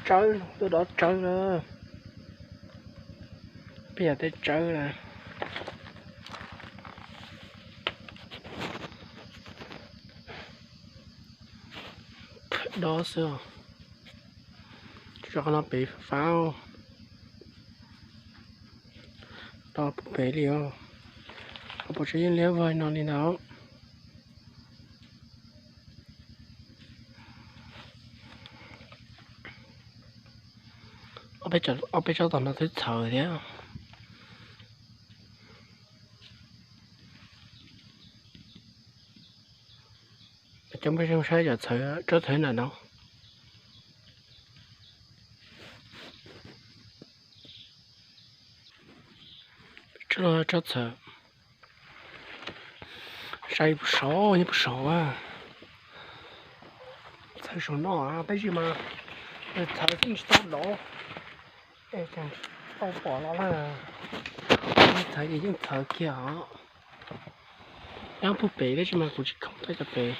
Tsawb, tuaj dov tsawb na. Peb yog tej tsawb na. Dov xwb. Tso qhov no pem fab. Dov puag pem li os. Qhov puas tsev yeej liab vog no li ntawd. Ob peb tsob tom no twb txhawv thiab. Coj peb saib cov txhawv, tsob txhawv nram no. Tsob txhawv, saib puas sov, nyob puas sov a. Txhawv saum no tab sis mas txhawv yeej tsis tau lov, es tseem tau pom los na. Txhawv ces yeej txhawv kiag os. Dab puag pem tab sis mas kuv tsis khoom tau cov pem.